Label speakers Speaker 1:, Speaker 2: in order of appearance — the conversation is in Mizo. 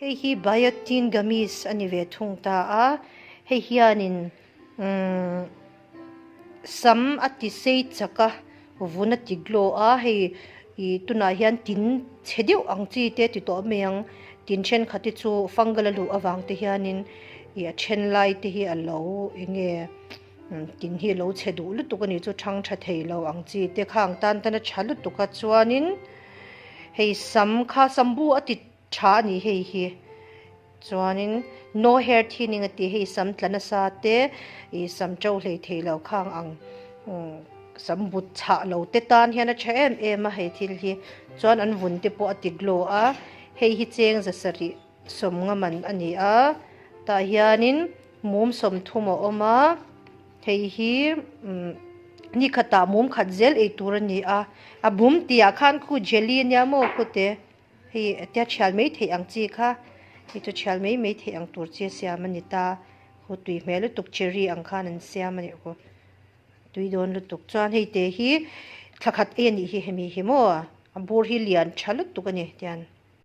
Speaker 1: Hei hi Biotin Gummies a ni ve thung ta a, hei hianin umm sam a ti sei chak a, vun a ti glow a, hei ih tunah hian tin chhe deuh ang chi te ti tawh mai ang, tin thenkhat te chu fungal a luh avang te hianin ih a then lai te hi a lo eng nge tin hi a lo chhe duh lutuk a ni chu thang tha thei lo ang chi te khang tan tan a tha lutuk a chuanin hei sam kha sambu a ti Tha a ni hei hi. Chuanin no hair thinning a ti hei sam tla nasa te ih sam to hlei thei lo khang ang sam but chhah lo te tan hian a tha em em a hei thil hi. Chuan an vun te pawh a ti glow a, hei hi cheng za sarih sawm nga man a ni a, tah hianin mum 30 a awm a. Hei hi ni khatah mum khat zel ei tur a ni a, a bum tihah khan khu jelly a nia maw khute. Hei tia thial mai theih ang chi kha hei chu thial mai mai theih ang tur chi a siam a ni ta. Khu tui hmel lutuk cherry ang khan an siam a nih khu. Tui dawn lutuk chuan hei te hi thla khat ei a nih hi hemi hi maw a bur hi lian tha lutuk a ni tian.